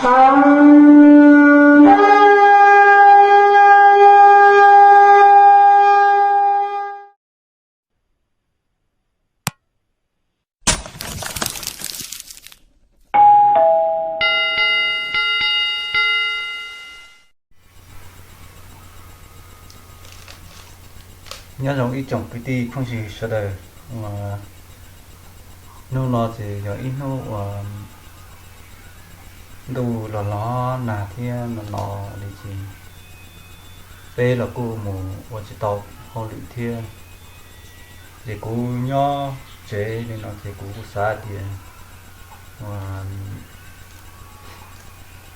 Nyob zoo ib tsoom kwv tij phooj ywg sawv daws, hnub no ces yog ib hnub uas ntuj los los nag thiab no no li ces peb los kuj mus ua tsis tau hauj lwm thiab. Ces kuv nyob tsev li no ces kuv kuj xav tias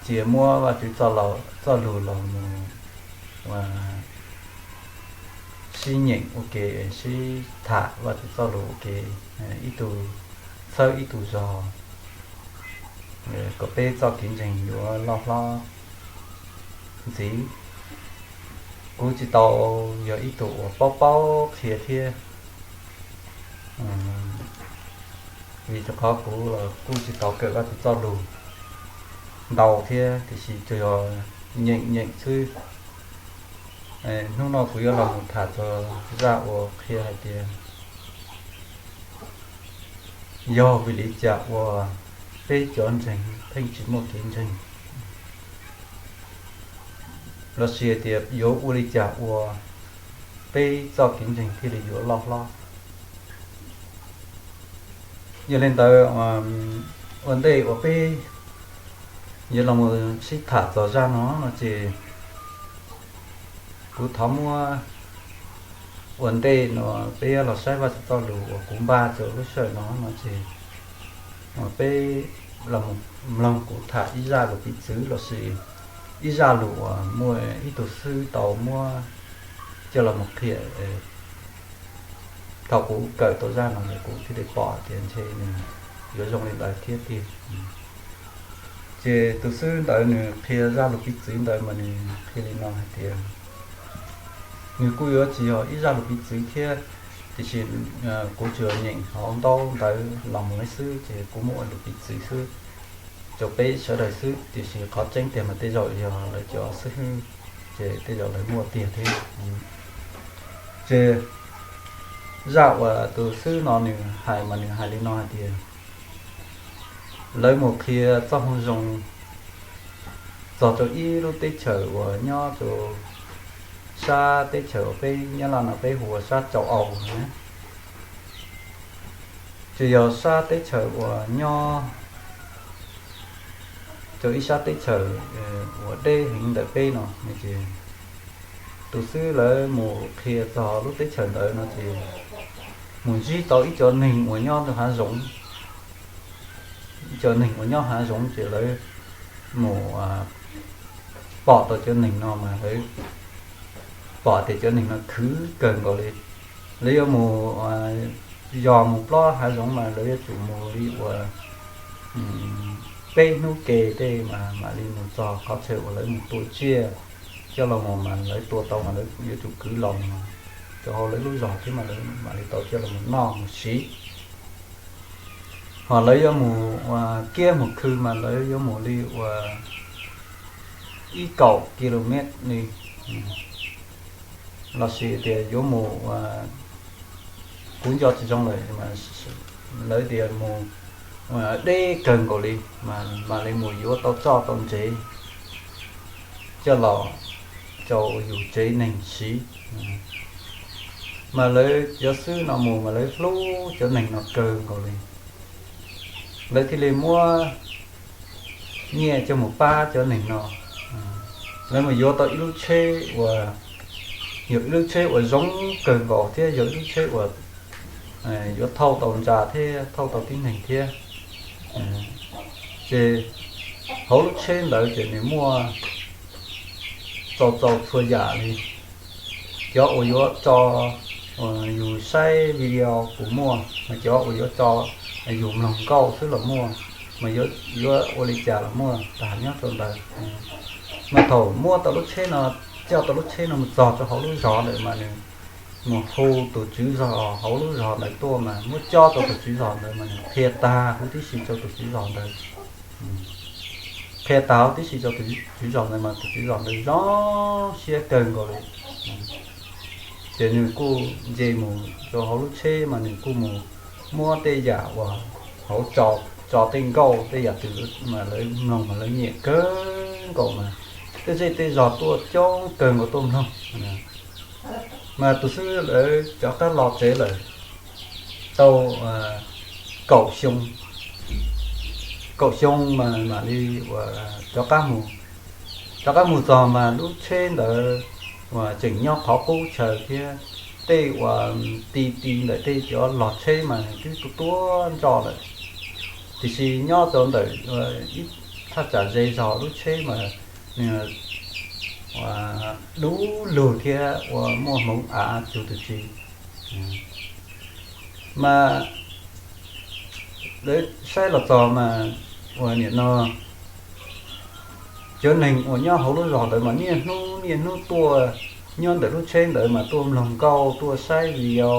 cia muab Vajtswv txoj lus los mus sib nyeem ua ke, sib tham Vajtswv txoj lus ua ke, ib tug txhawb ib tug zog, kom peb txoj kev ntseeg yuav loj hlob ntxiv. Kuv tsis tau yog ib tug uas paub paub qhia thiab, vim rau qhov kuv los kuj tsis tau kawm Vajtswv txoj lus ntau thiab, tiam sis tsuas yog nyeem nyeem xwb. Hnub no kuv yuav los mus tham txog zaj uas qhia hais tias yog vim li cas uas peb cov ntseeg pheej tsis muaj kev ntseeg, lossis hais tias yuav ua li cas uas peb txoj kev ntseeg thiaj li yuav loj hlob. Yog li ntawd, ua ntej uas peb yuav los mus sib tham txog zaj no no ces kuv thov muab ua ntej no peb los saib Vajtswv txoj lus uas kuv npaj rau lub sij hawm no no ces peb los mloog kuv tham ib zaj lus piv txwv lossis ib zaj lus uas muaj ib tug xib hwb tau muab coj los mus qhia. Thaum kuv kawm tau zaj no lawm kuv thiaj li pom tias ntshe nws yuav zoo li ntawd thiab tiag. Ces tus xib hwb ntawd nws qhia zaj lus piv txwv ntawd mas nws qhia li no hais tias nws kuj yuav tsis yog ib zaj lus piv txwv thiab, tiam sis kuv tsuas nyeem hauv ntaub ntawv los mus xwb ces kuv muab ua lus piv txwv xwb rau peb sawv daws xwb, tiam sis qhov tseeb tiag mas tej zaum yog lawv cov xib hwb ces tej zaum lawv muaj tiag thiab. Ces zaj uas tus xib hwb no nws hais mas nws hais li no hais tias lawv mus qhia txoj moo zoo txog rau ib lub teb chaws uas nyob rau sab teb chaws uas peb nyob no peb hu ua sab Châu Âu na, ces yog sab teb chaws uas nyob rau ib sab teb chaws uas deb heev ntawm peb no ces tus xib hwb lawv mus qhia txog lub teb chaws ntawd no ces mus ntsib tau ib co neeg uas nyob rau hav zoov. Ib co neeg uas nyob hav zoov ces lawv mus pom tau cov neeg no mas lawv pom tias cov neeg no khwv kawg nkaus li. Lawv yuav mus yos mus plob hav zoov mas lawv yuav tsum mus li uas peb hnub ke tej mas mam li mus txog qhov chaw uas lawv mus tua tsiaj coj los mus mas lawv tua tau mas lawv yuav tsum kwv los mus rau hauv lawv lub zos thiab mas lawv mam li tau coj los mus noj mus siv. Ho lawv yuav mus ua kiab mus khw mas lawv yuav mus li uas ib kaum kilomev li, lossis tias yuav mus ua, kuv nco tsis zoo lawm, lawv tias mus deb kawg nkaus li mas mam li mus yuav tau txoj tau ntsev coj los rau yus tsev neeg siv. Mas lawv cov xib hwb no mus mas lawv hlub cov neeg no kawg nkaus li. Lawv thiaj li muab nyiaj coj mus pab cov neeg no. Lawv mus yuav tau ib lub tsheb uas yog ib lub tsheb uas zoo kawg nkaus thiab yog ib lub tsheb uas yuav thauj tau ntsa thiab thauj tau tib neeg thiab. Ces hauv lub tsheb ntawd ces nws muaj txaus txaus txhua yam li. Cov uas yuav tso, yus saib video kuv muaj mas cov uas yuav tso yus mloog nkauj xwb los muaj, mas yuav ua li cas los muaj tas nyob rau ntawd. Mas thaum muab tau lub tsheb no, coj tau lub tsheb no mus txog rau hauv lub zos ntawd mas nws mus hu tus tswv zos hauv lub zos ntawd tuaj mas muab cob rau tus tswv zos ntawd mas nws qhia tag huv tib si rau tus tswv zos ntawd. qhia tau tib si rau tus tswv zos ntawd mas tus tswv zos ntawd zoo siab kawg nkaus li. Ces nws kuj nce mus rau hauv lub tsheb mas nws kuj mus muab tej yam uas hauv tso, tso tej nkauj tej yam twg mas lawv mloog mas lawv nyiam kawg nkaus mas tej zej tej zos tuaj coob kawg nkaus tuaj mloog. Mas tus xib hwb lawv rov qab los tsev lawm tau kaum xyoo, kaum xyoo mas mam li uas rov qab mus, rov qab mus txog mas lub tsheb ntawd uas tseem nyob qhov qub chaw thiab tej uas ti ti ntawm tej cov log tsheb mas nws twb tuaj tuaj nroj lawm. Tiam sis nyob rau ntawm ib thaj tsam ze zog lub tsheb mas nws dub lug thiab uas muaj hmoov av cuag tus tsi. Mas lawv saib los txog mas uas nim no cov neeg uas nyob hauv lub zos ntawd mas niaj hnub niaj hnub tuaj nyob ntawm lub tsheb ntawd mas tuaj mloog nkauj, tuaj saib video,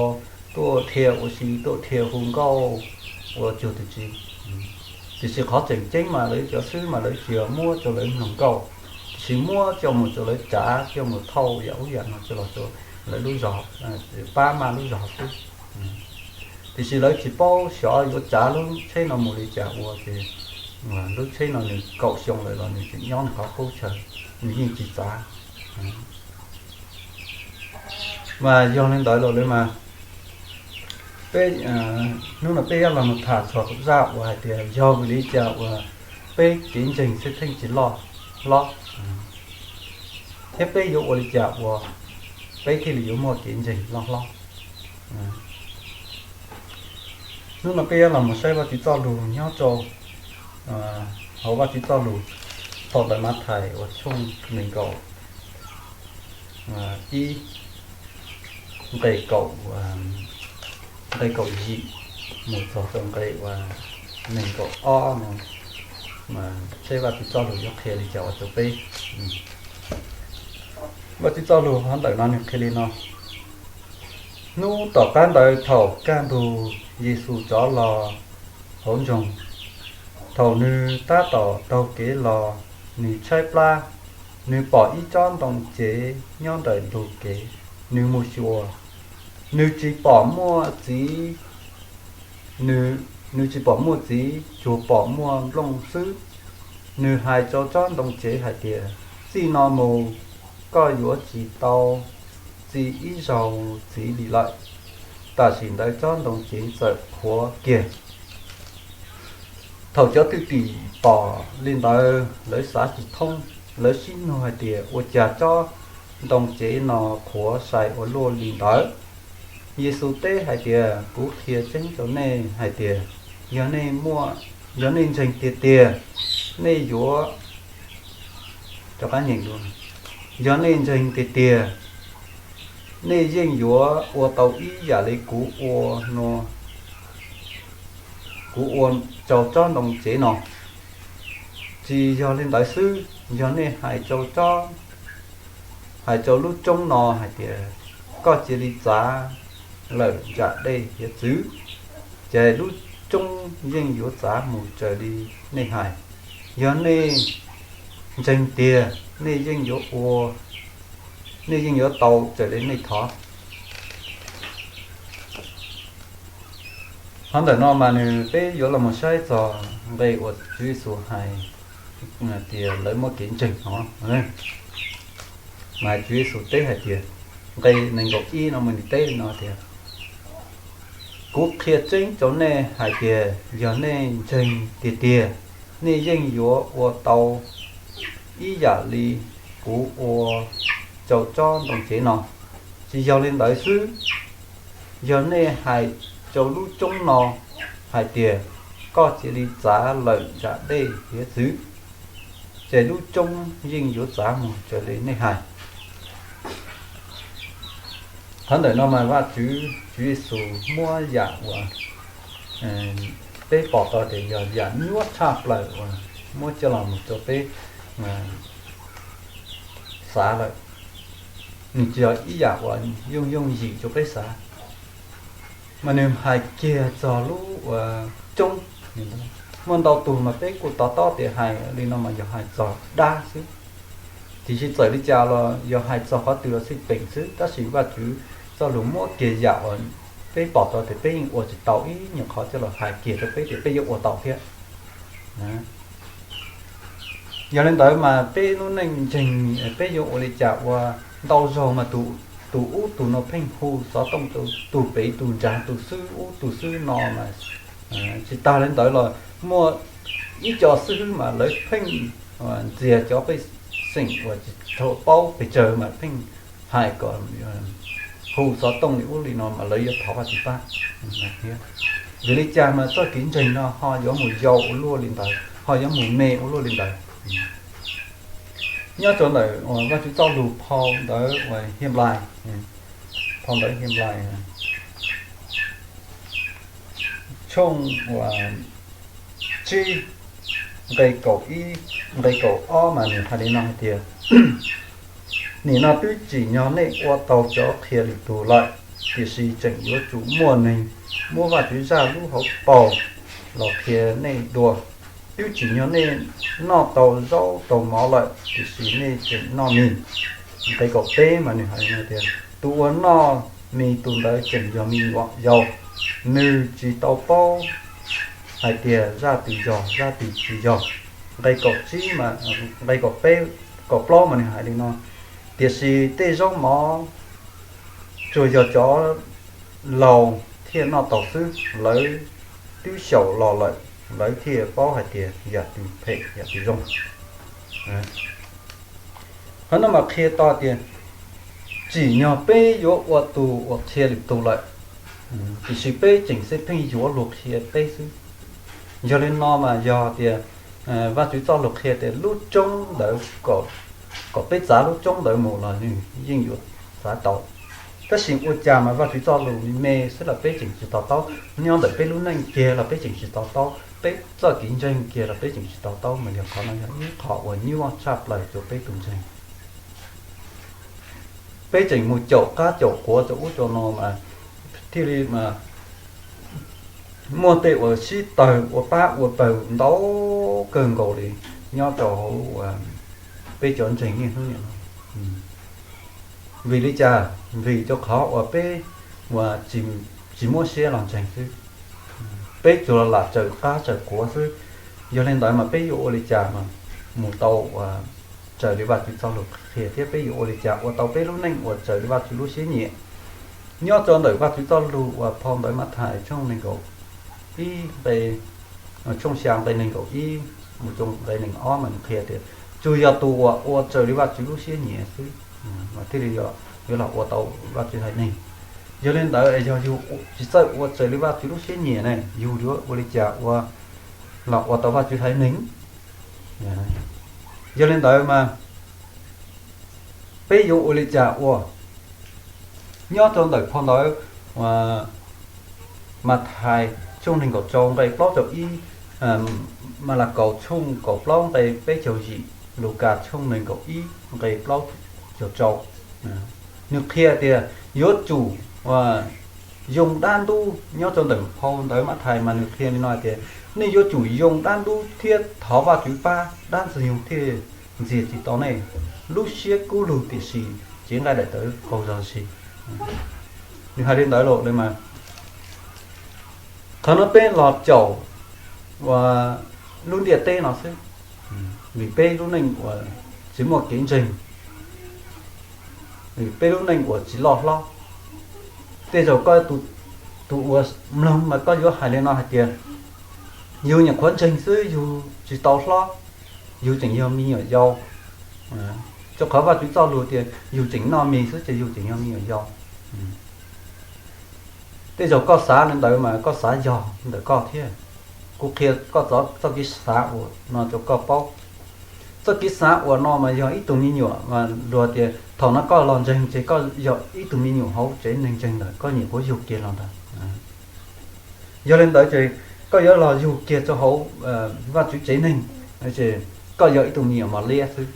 tuaj dhia ua si, tuaj dhia hu nkauj ua cuag tus tsi. Tiam sis qhov tseem ceeb mas lawv cov xib hwb mas lawv tsis yog muab rau lawv mloog nkauj, tiam sis muab coj mus rau lawv tsav, coj mus thauj yam ub yam no coj los rau lawv lub zos, pab maj lub zos xwb. Tiam sis lawv tsis paub xyov yuav tsav lub tsheb no mus li cas ua ces lub tsheb no nws kaum xyoo lawm los nws tseem nyob nws qhov qub chaw, nws yeej tsis txav. Mas yog li ntawd los lawv mas peb, hnub no peb yuav los mus tham txog zaj uas hais tias yog vim li cas uas peb kev ntseeg xwb theej tsis loj hlob, thiab peb yuav ua li cas uas peb thiaj li yuav muaj kev ntseeg loj hlob. Hnub no peb yuav los mus saib Vajtswv txoj lus nyob rau hauv Vajtswv txoj lus thaum ntawm Mathais uas tshooj nees nkaum ib, nqe kaum, nqe kaum yim mus txog rau nqe uas nees nkaum ob no, mas seb Vajtswv txoj lus yuav qhia li cas ua rau peb. Vajtswv txoj lus hov ntawm no nws qhia li no: Hnub tom qab ntawd thaum kaj ntug Yexus rov los hauv nroog, thaum nws tab tom taug kev los, nws tshaib plab. Nws pom ib tsob ntoo cev nyob ntawm ntug kev, nws mus xyuas. Nws tsis pom muaj txiv, nws tsis pom muaj txiv, tsuas pom muaj nplooj xwb. Nws hais rau tsob ntoo cev hais tias, Txij no mus, koj yuav tsis tau txi ib zaug txiv li lawm. Tam sim ntawd tsob ntoo cev txawm qhuav kiag. Thaum cov thwj tim pom li ntawd, lawv xav tsis thoob, lawv sib nug hais tias, Ua cas tsob ntoo cev no qhuav sai ua luaj li ntawd? Yexus teb hais tias, Kuv qhia tseeb rau nej hais tias, yog nej ntseeg tiag tiag, nej yuav, rov qab nyeem dua, yog nej ntseeg tiag tiag, nej yeej yuav ua tau ib yam li kuv ua no, kuv ua rau tsob ntoo cev no. Tsis yog li ntawd xwb, yog nej hais rau tsob, hais rau lub roob no hais tias, Koj cia li txav lawm nram dej hiav txwv, ces lub roob yeej yuav txav mus raws li nej hais. Yog nej ntseeg tiag, nej yeej yuav ua, nej yeej yuav tau raws li nej thov. Qhov ntawm no mas nws peb yuav los mus saib txog nqe uas Tswv Yexus hais tias lawv muaj kev ntseeg no. Mas Tswv Yexus teb hais tias, nqe nees nkaum ib no mas nws teb li no tias, Kuv qhia tseeb rau nej hais tias, yog nej ntseeg tiag tiag, nej yeej yuav ua tau ib yam li kuv ua rau tsob ntoo cev no. Tsis yog li ntawd xwb, yog nej hais rau lub roob no hais tias, Koj cia li txav lawm nram dej hiav txwv, ces lub roob yeej yuav txav mus raws li nej hais. Qhov ntawm no mas Vajtswv, Tswv Yexus muab yam uas peb pom tau tias yog yam nyuaj tshaj plaws uas muab coj los mus rau peb xav lawm. Nws tsis yog ib yam uas yooj yooj yim rau peb xav, mas nws hais kiag txog lub uas coob, Muaj ntau tug mas peb kuj to taub tias hais li no mas yog hais txog dab xwb. Tiam sis txawm li cas los yog hais txog qhov twg los xij peem xwb, tab sis Vajtswv txoj lus muab kiag yam uas peb pom tau tias peb yeej ua tsis tau ib nyuag qhov coj los hais kiag rau peb tias peb yuav ua tau thiab. Yog li ntawd mas peb lub neej ntseeg peb yuav ua li cas ua? Ntau zaug mas tus ub tus no pheej hu xov tooj, tus pem tus nrad, tus xwb ub tus xwb no mas tsis tas li ntawd los muaj ib co xib hwb mas lawv pheej ntxias cov pej xeem uas tsis tau paub pes tsawg mas pheej hais kom hu xov tooj li ub li no mas lawv yuav thov Vajtswv pab thiab. Vim li cas mas txoj kev ntseeg no ho yuav mus yau ua luaj li ntawd, ho yuav mus me ua luaj li ntawd? Nyob rau ntawm Vajtswv txoj lus phau ntawv uas Henplais, phau ntawv Henplais tshooj tsib nqe kaum ib, nqe kaum ob mas nws hais li no hais tias, nim no twb tsim nyog nej ua tau cov qhia lwm tus lawm, tiam sis tseem yuav tsum muaj neeg muab Vajtswv zaj lub hauv paus los qhia nej dua. Twb tsim nyog nej noj tau zaub tau mov lawm, tiam sis nej tseem noj mis. Nqe kaum peb mas nws hais tias, tus uas noj mis tus ntawd tseem yog me nyuam yaus, nws tsis tau paub hais tias zaj twg yog zaj twg tsis yog. Nqe kaum tsib, nqe kaum peb, kaum plaub mas nws hais li no, tiam sis tej zaub mov tsuas yog cov laus thiaj noj tau xwb, lawv twb xyaum los lawm, lawv thiaj paub hais tias yam twg phem yam twg zoo. Qhov no mas qhia tau tias tsim nyog peb yuav ua tus uas qhia lwm tus lawm, tiam sis peb tseem xij pheej yuav luag qhia peb xwb. Yog li no mas yog tias Vajtswv txoj lus qhia tias lub tsoob ntawd, kom peb txav lub tsoob ntawd mus los nws yeej yuav txav tau. Tab sis ua cas mas Vajtswv txoj lus me xwb los peb tseem tsis to taub, nyob ntawm peb lub neej kiag los peb tseem tsis to taub, peb txoj kev ntseeg kiag los peb tseem tsis to taub, mas yog qhov no yog ib qho uas nyuaj tshaj plaws rau peb tus ntseeg. Peb tseem mus caum qab caum quav rau ub rau no mas thiaj li mas muaj tej uas sib tawg ua pab ua pawg ntau kawg nkaus li nyob rau hauv peb cov ntseeg niaj hnub niam no. Vim li cas? Vim rau qhov uas peb uas tsis muab siab los ntseeg xwb, peb tsuas los lam tsaws qab tsaws quav xwb. Yog li ntawd mas peb yuav ua li cas mas mus tau uas raws li Vajtswv txoj lus qhia thiab peb yuav ua li cas ua tau peb lub neej uas raws li Vajtswv lub siab nyiam? Nyob rau ntawm Vajtswv txoj lus uas phau ntawv Mathais tshooj nees nkaum ib nqe, tshooj xya nqe nees nkaum ib mus rau nqe nees ob mas nws qhia tias tsuas yog tus uas ua raws li Vajtswv lub siab nyiam xwb mas thiaj li yuav los ua tau Vajtswv haiv neeg. Yog li ntawd es yog yus tsis txawj ua raws li Vajtswv lub siab nyiam ne, yus yuav ua li cas ua los ua tau Vajtswv haiv neeg? Yog li ntawd mas peb yuav ua li cas ua? Nyob rau ntawm phau ntawv Mathais tshooj nees nkaum rau nqe plaub rau ib, Malakaus tshooj kaum plaub nqe peb caug yim, Lukas tshooj nees nkaum ib nqe plaub caug rau, nws qhia tias yuav tsum yoo dab ntub. Nyob rau ntawm phau ntawv Mathais mas nws qhia li no hais tias nej yuav tsum yoo dab ntub thiab thov Vajtswv pab, dab ntxwg nyoog thiaj ntxias tsis tau nej. Lub siab kub lug tiam sis cev nqaij daim tawv qaug zog zis. Nws hais li ntawd los mas qhov no peb los caum lub ntiaj teb no xwb, vim peb lub neej uas tsis muaj kev ntseeg, vim peb lub neej uas tsis loj hlob. Tej zaum koj tus uas mloog mas koj yuav hais li no hais tias yus nyuam qhuav ntseeg xwb, yus tsis tau hlob, yus tseem yog me nyuam yaus. Rau qhov Vajtswv txoj lus tias yus tseem noj mis xwb ces yus tseem yog me nyuam yaus. Tej zaum koj xav li ntawd mas koj xav yog ntawm koj thiab. Kuv qhia koj txoj kev xav uas no rau koj paub. Txoj kev xav uas no mas yog ib tug me nyuam mas luag tias thaum no koj los ntseeg ces koj yog ib tug me nyuam hauv tsev neeg ntseeg ntawd, koj nyuam qhuav yug kiag los ntawd. Yog li ntawd ces koj yuav los yug kiag rau hauv Vajtswv tsev neeg, koj yog ib tug me nyuam mos liab xwb.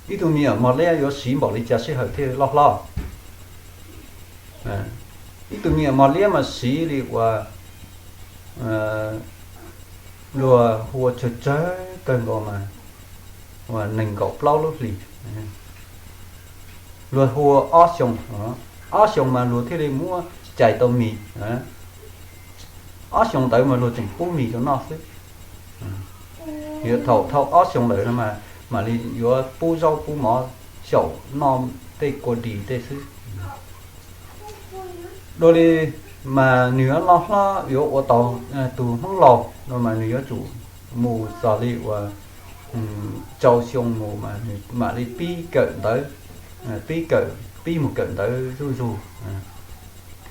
Ib tug me nyuam mos liab yuav siv npaum li cas sij hawm thiaj loj hlob? Ib tug me nyuam mos liab mas siv li uas Luag hu ua tsawg tsawg kawg nkaus mas nees nkaum plaub lub hlis. Luag hu ua ob xyoo, ob xyoo mas luag thiaj li muab cais tau mis. Ob xyoo ntawd mas luag tseem pub mis rau noj xwb. Thaum thauj ob xyoo lawm no mas mam li yuav pub zaub pub mov xyaum noj tej kua dis tej xwb. Dua li mas nws yuav loj hlob yuav ua tau tus Hmoob laus no mas nws yuav tsum mus txog li uas rau xyoo mus mas nws mam li pib kawm ntawv, pib kawm, pib mus kawm ntawv zuj zus.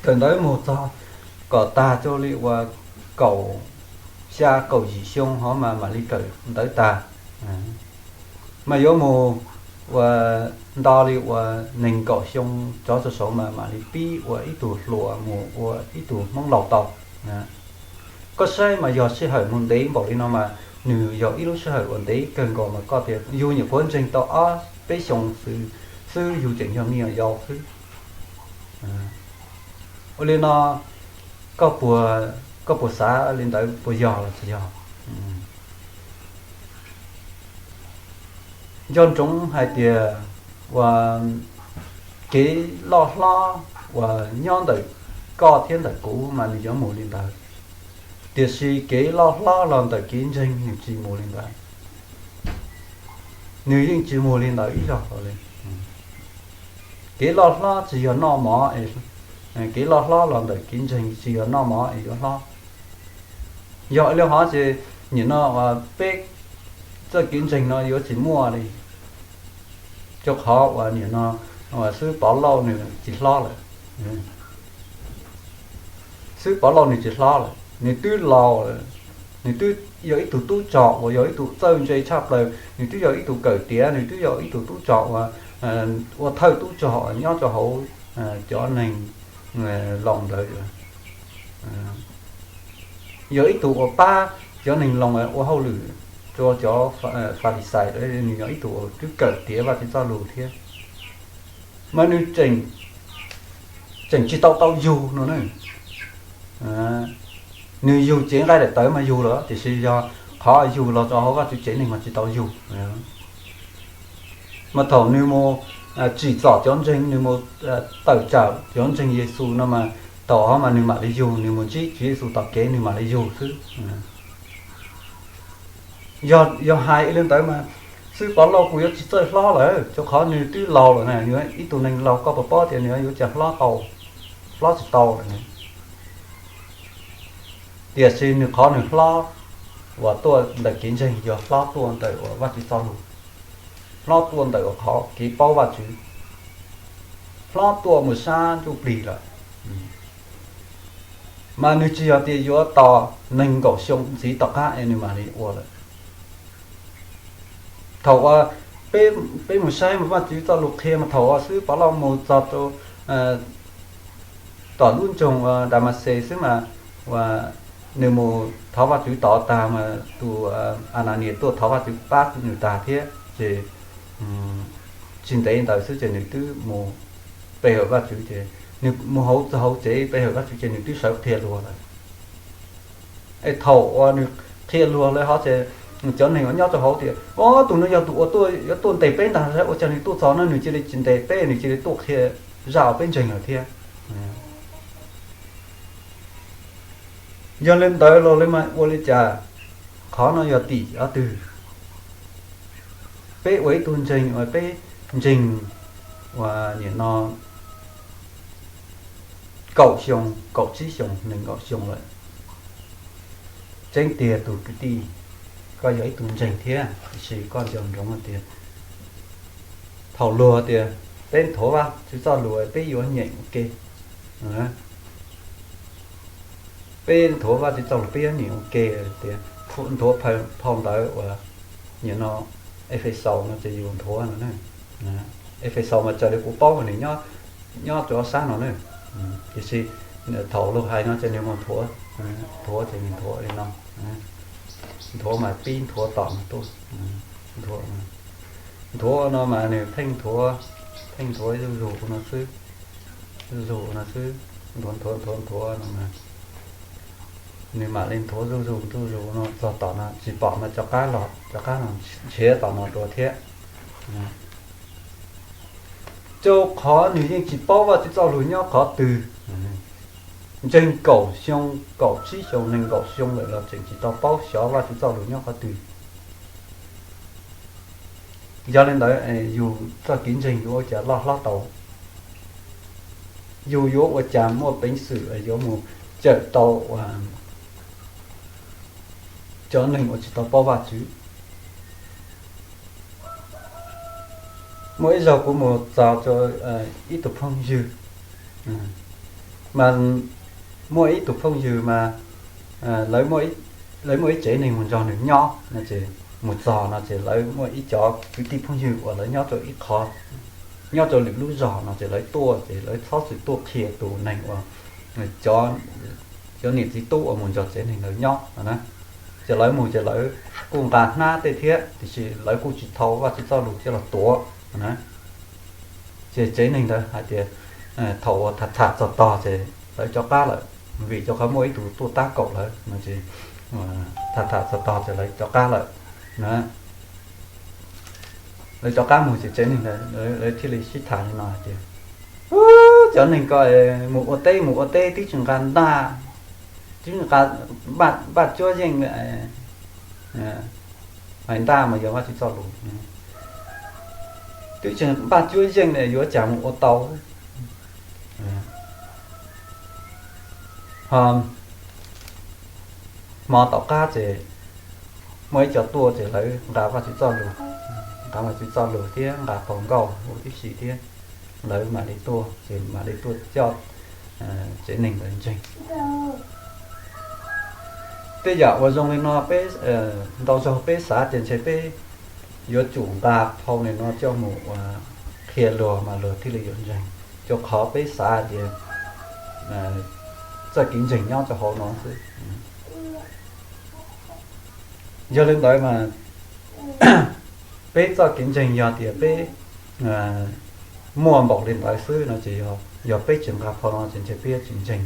Kawm ntawv mus txog kom tag rau li uas kaum xya kaum yim xyoo hov mas mam li kawm ntawv tag. Mas yuav mus ua nto li uas nees nkaum xyoo tsov rau saud mas mam li pib ua ib tug hluas mus ua ib tug Hmoob laus tau. Koj saib mas yog sij hawm mus ntev npaum li no mas nws yog ib lub sij hawm uas ntev kawg nkaus mas koj tias yus nyuam qhuav ntseeg tau ob peb xyoo xwb, yus tseem yog me nyuam yaus xwb. Ua li no, koj puas, koj puas xav li ntawd, puas yog los tsis yog? Nco ntsoov hais tias uas kev loj hlob uas nyob ntawm koj thiab ntawm kuv mas nws yuav mus li ntawd, tiam sis kev loj hlob los ntawm kev ntseeg nws tsis mus li ntawd. Nws yeej tsis mus li ntawd ib zaug li. Kev loj hlob tsis yog noj mov, kev loj hlob los ntawm kev ntseeg tsis yog noj mov es yuav hlob. Yog li hov ces nim no peb txoj kev ntseeg no yuav tsis muaj li, rau qhov uas nim no xib hwb Pov Lauj nws tsis hlob lawm. Xib hwb Pov Lauj nws tsis hlob lawm, nws twb laus lawm, nws twb yog ib tug tub rog uas yog ib tug txawj ntse tshaj plaws, nws twb yog ib tug kawm tiav, nws twb yog ib tug tub rog uas ua thawj tub rog nyob rau hauv cov neeg Loos ntawd. Yog ib tug uas pab cov neeg Loos ua hauj lwm rau cov Falixais, nws yog ib tug uas twb kawm tiav Vajtswv txoj lus thiab, mas nws tseem tsis tau tau yug no ne. Nws yug cev nqaij daim tawv mas yug lawm, tiam sis yog qhov yug los rau hauv Vajtswv tsev neeg mas tsis tau yug. Mas thaum nws mus tsim txom cov ntseeg, nws mus tawm tsam cov ntseeg Yexus no mas thaum hov mas nws mam li yug, nws mus ntsib Tswv Yexus tom kev nws mam li yug xwb. Yog hais li ntawd mas xib hwb Pov Lauj kuj yuav tsis txawj hlob lawm, rau qhov nws twb laus lawm na, nws ib tug neeg laus koj puas paub tias nws yuav cas hlob tau, hlob tsis tau lawm ne. Tiam sis nws qhov nws hlob uas tuaj ntawm kev ntseeg yog hlob tuaj ntawm uas Vajtswv txoj lus, hlob tuaj ntawm uas qhov kev paub Vajtswv, hlob tuaj mus sab ntsuj plig lawm. Mas nws tsis yog tias yuav tos nees nkaum xyoo ntxiv tom qab es nws mam li ua lawm. Thaum uas peb mus saib mas Vajtswv txoj lus qhia mas thaum uas xib hwb Pov Lauj mus txog rau tom lub nroog Damaxes xwb mas nws mus thov Vajtswv tod tag mas tus Ananias tuaj thov Vajtswv pab nws tag thiab ces tsis ntev ntawd xwb ces nws twb mus pe hawm Vajtswv ces nws mus hauv txog hauv tsev pe hawm Vajtswv ces nws twb sawv qhia luag lawm. Es thaum uas nws qhia luag lawm hov ces cov neeg uas nyob rau hauv tias, o, tus no yog tus uas yuav tuaj ntes peb ntag, ua cas nws tuaj txog no nws cia li tsis ntes peb, nws cia li tuaj qhia zaj uas peb ntseeg lawm thiab. Yog li ntawd los li mas ua li cas? Qhov no yog tim ob twg? Peb ua ib tug ntseeg uas peb ntseeg uas nim no kaum xyoo, kaum tsib xyoo, nees nkaum xyoo lawm. Tseeb tiag tus kwv tij, koj yog ib tug ntseeg thiab, tiam sis koj nco ntsoov tias thaum luag tias peb nthuav Vajtswv txoj lus peb yuav nyeem ua ke. Peb nthuav Vajtswv txoj lus peb yuav nyeem ua ke tias nthuav phau ntawv uas nim no Efexaus no ces yus nthuav no. Efexaus mas raws li kuv paub mas nws nyob rau sab no ne. Tiam sis thaum luag hais no ces nws mus nthuav, nthuav ces nws nthuav li no. Nthuav mas pib nthuav tom no tuaj. Nthuav no mas nws pheej nthuav, pheej nthuav zuj zus ua no xwb, zuj zus ua no xwb, nthuav nthuav nthuav nthuav no mas nws mam li nthuav zuj zus zuj zus no txog tom no tsis pom mas rov qab los, rov qab los nrhiav tom no dua thiab. Rau qhov nws yeej tsis paub Vajtswv txoj lus nyob qhov twg. Ntseeg kaum xyoo, kaum tsib xyoo, nees nkaum xyoo lawm los tseem tsis tau paub xyov Vajtswv txoj lus nyob qhov twg. Yog li ntawd, yus txoj kev ntseeg yuav ua cas loj hlob tau? Yus yuav ua cas muaj peev xwm yuav mus cawm tau cov neeg uas tsis tau paub Vajtswv? Muaj ib zaug kuv mus txog rau ib tug phooj ywg, mas muaj ib tug phooj ywg mas lawv muaj ib tsev neeg mus nrog nws nyob no ces mus txog no ces lawv muaj ib cov kwv tij phooj ywg uas lawv nyob rau ib qho, nyob rau lwm lub zog no ces lawv tuaj ces lawv txhob txwm tuaj qhia tus neeg uas cov niam txiv tub uas mus nrog tsev neeg ntawd nyob no na. Ces lawv mus ces lawv kuj nqa hnab tej thiab tiam sis lawv kuj tsis thau Vajtswv txoj lus coj los tuav no na. Ces tsev neeg ntawd hais tias thaum uas tham tham txog tog ces lawv rov qab lawm, vim rau qhov muaj ib tug tuaj tab kaum lawv no ces tham tham txog tog ces lawv rov qab lawm na. Lawv rov qab mus ces tsev neeg ntawd lawv thiaj li sib tham li no hais tias, cov neeg ko mus ua teb mus ua teb twb tsis nqa ntaj, twb nqa npaj cuab yeej, hais ntaj mas yog Vajtswv txoj lus, twb tsis npaj cuab yeej yuav cas mus ua tau. Ho hmo tom qab ces muaj ib co tuaj ces lawv nqa Vajtswv txoj lus, nqa Vajtswv txoj lus thiab nqa phau nkauj huv tib si thiab, lawv mam li tuaj ces mam li tuaj coj tsev neeg ntawd ntseeg. Tej yam uas zoo li no peb, ntau zaug peb xav tias ntshe peb yuav tsum nqa phau li no coj mus ua qhia luag mas luag thiaj li yuav ntseeg, rau qhov peb xav tias txoj kev ntseeg nyob rau hauv no xwb. Yog li ntawd mas peb txoj kev ntseeg yog tias peb muaj npaum li ntawd xwb no ces yog peb tsis nqa phau no ces ntshe peb yuav tsis ntseeg.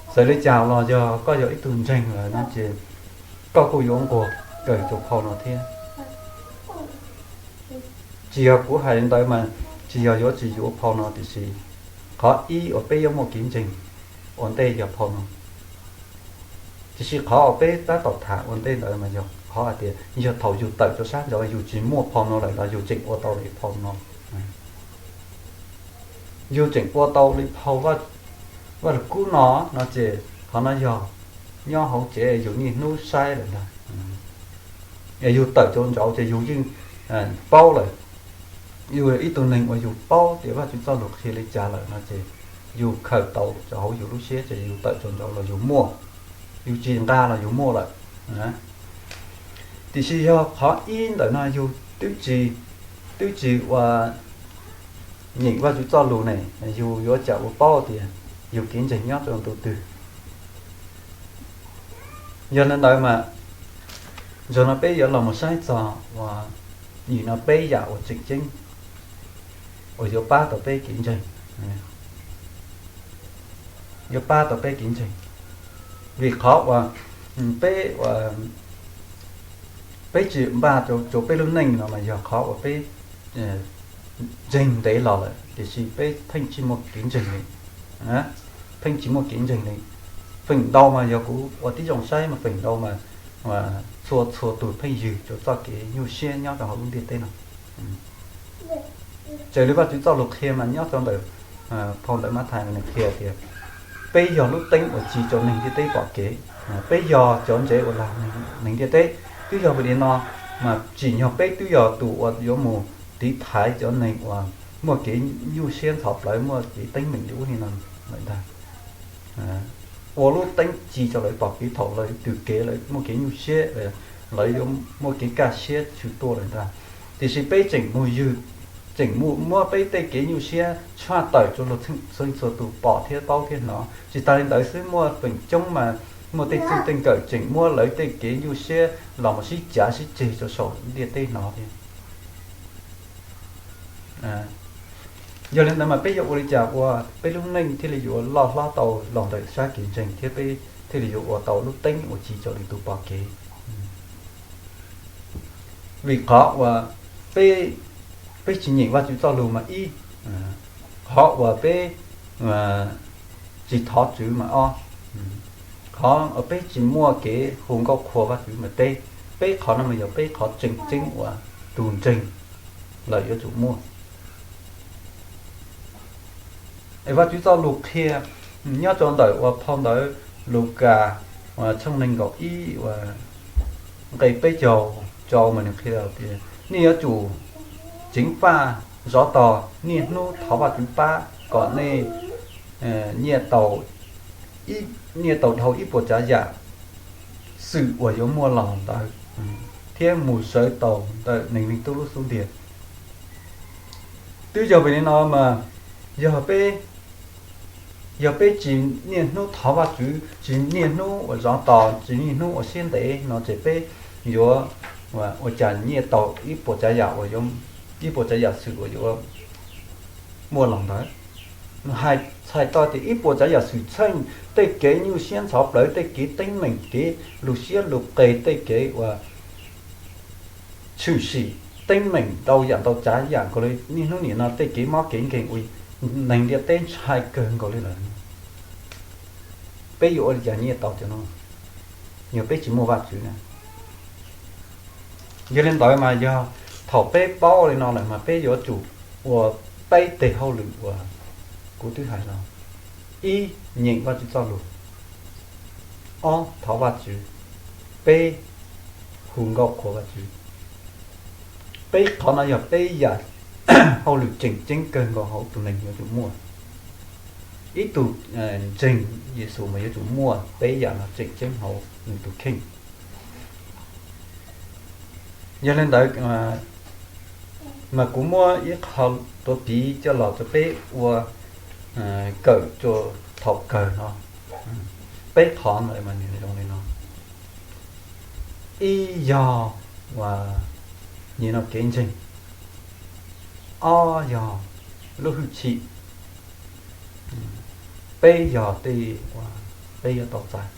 Txawm li cas los yog koj yog ib tug ntseeg lawm no ces koj kuj yuav nquag kawm tus phau no thiab. Tsis yog kuv hais li ntawd mas tsis yog yuav tsis yuav phau no tiam sis qhov ib uas peb yuav muaj kev ntseeg ua ntej yog phau no. Tiam sis qhov uas peb tab tom tham ua ntej ntawd mas yog qhov hais tias yog thaum yus tawm rau sab nraud yus tsis muaj phau no lawm los yus tseem ua tau li phau no. Yus tseem ua tau li phau Vaj Lug Kub no no ces qhov no yog nyob hauv tsev yus niaj hnub saib lawm ntag. Es yus tawm rau nraud ces yus yeej paub lawm. Yus ib tug neeg uas yus paub tias Vajtswv txoj lus qhia li cas lawm no ces yus khaws tau rau hauv yus lub siab ces yus tawm rau nraud los yus muaj, yus tsis nqa los yus muaj lawm. Tiam sis yog qhov ib ntawm no yus twb tsis, twb tsis ua nyeem Vajtswv txoj lus ne, yus yuav tsum ua paub tias yus kev ntseeg nyob rau ntu twg. Yog li ntawd mas zaum no peb yuav los mus saib txog uas nim no peb yam uas tseem ceeb uas yuav pab tau peb kev ntseeg, yuav pab tau peb kev ntseeg. Vim qhov uas peb, peb tsis npaj rau peb lub neej no mas yog qhov uas peb ntseeg ntev los lawm tiam sis peb pheej tsis muaj kev ntseeg li, pheej tsis muaj kev ntseeg li. Feem ntau mas yog kuv ua tib zoo saib mas feem ntau mas txhua txhua tus pheej yws rau txoj kev nyuaj siab nyob rau hauv lub ntiaj teb no. Raws li Vajtswv txoj lus qhia mas nyob rau ntawm phau ntawv Mathais mas nws qhia tias peb yog lub teeb uas tsis rau neeg ntiaj teb pom kev. Peb yog cov ntsev uas lag neeg ntiaj teb. Twb yog vim li no mas tsim nyog peb twb yog tus uas yuav mus tiv thaiv cov neeg uas muaj kev nyuaj siab ntxhov plawv, muaj kev teeb meem li ub li no lawm ntag. Ua lub teeb ci rau lawv pom kev thaum lawv tws kev lawv muaj kev nyuaj siab, lawv yuav muaj kev kaj siab tshwm tuaj lawm ntag. Tiam sis peb tseem mus yws, tseem mus muab peb tej kev nyuaj siab tshaj tawm rau luag txhua txhua tus pom thiab paub thiab hnov. Tsis tas li ntawd xwb, muaj feem coob mas muaj tej txij tej nkawm tseem muab lawv tej kev nyuaj siab los mus sib cav sib ceg rau saum ntiaj teb hnov thiab. Yog li ntawd mas peb yuav ua li cas ua peb lub neej thiaj li yuav loj hlob tau los ntawm sab kev ntseeg thiab peb thiaj li yuav ua tau lub teeb uas ci rau lwm tus pom kev? Vim qhov uas peb, peb tsis nyeem Vajtswv txoj lus mas ib, qhov uas peb tsis thov Tswv mas ob, qhov uas peb tsis muaj kev hu nkauj qhuas Vajtswv mas peb, peb qhov no mas yog peb qhov tseem ceeb uas tus ntseeg lawm yuav tsum muaj. Es Vajtswv txoj lus qhia nyob rau ntawm uas phau ntawv Lukas tshooj nees nkaum ib uas nqe peb caug rau mas nws qhia tias nej yuav tsum ceev faj zov tos niaj hnub thov Vajtswv pab kom nej nyiaj tau, nyiaj tau dhau ib puas tsav yam xwm uas yuav muaj los ntawd thiab mus sawv tau ntawm Neeg Leej Tub lub xub ntiag. Twb yog vim li no mas yog peb, yog peb tsis niaj hnub thov Vajtswv, tsis niaj hnub uas zov tos, tsis niaj hnub ua siab ntev no ces peb yuav ua cas nyiaj tau ib puas tsav yam uas, ib puas tsav yam xwm uas yuav muaj los ntawd. Hais txhais tau tias ib puas tsav yam xwm txheej, tej kev nyuaj siab ntxhov plawv, tej kev teeb meem, kev lus siab lus qes, tej kev uas tshwm sim teeb meem ntau yam ntau tsav yam nkaus li niaj hnub nim no tej kev mob kev nkeeg uas neeg ntiaj teb ntshai kawg nkaus li lawm. Peb yuav ua li cas nyiaj tau cov no yog peb tsis muaj Vajtswv na? Yog li ntawd mas yog thaum peb paub li no lawm mas peb yuav tsum ua peb tes hauj lwm uas kuv twb hais los. Ib, nyeem Vajtswv txoj lus. Ob, thov Vajtswv. Peb, hu nkauj qhuas Vajtswv. Peb qhov no yog peb yam hauj lwm tseem ceeb kawg nkaus hauv tus neeg yuav tsum muaj. Ib tug ntseeg Yexus mas yuav tsum muaj peb yam no tseem ceeb hauv nws tus kheej. Yog li ntawd mas kuv muab ib qho tuav piv coj los rau peb ua kawm rau thaum kawg no. Peb qhov ntawd mas nws zoo li no. Ib yog uas nim no kev ntseeg. Ob yog lub hwj chim. Peb yog tej uas peb yuav tau txais.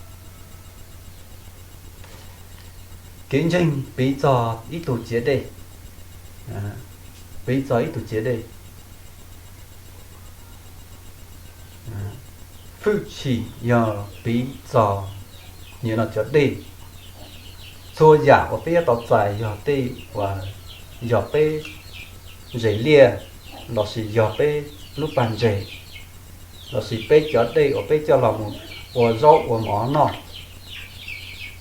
Kev ntseeg piv txog ib tug txiav dej, piv txog ib tug txiav dej. Hwj chim yog piv txog nim no cov dej. Txhua yam uas peb yuav tau txais yog tej uas yog peb zes liaj, lossis yog peb lub pag ntses, lossis peb cov dej uas peb coj los mus ua zaub ua mov noj,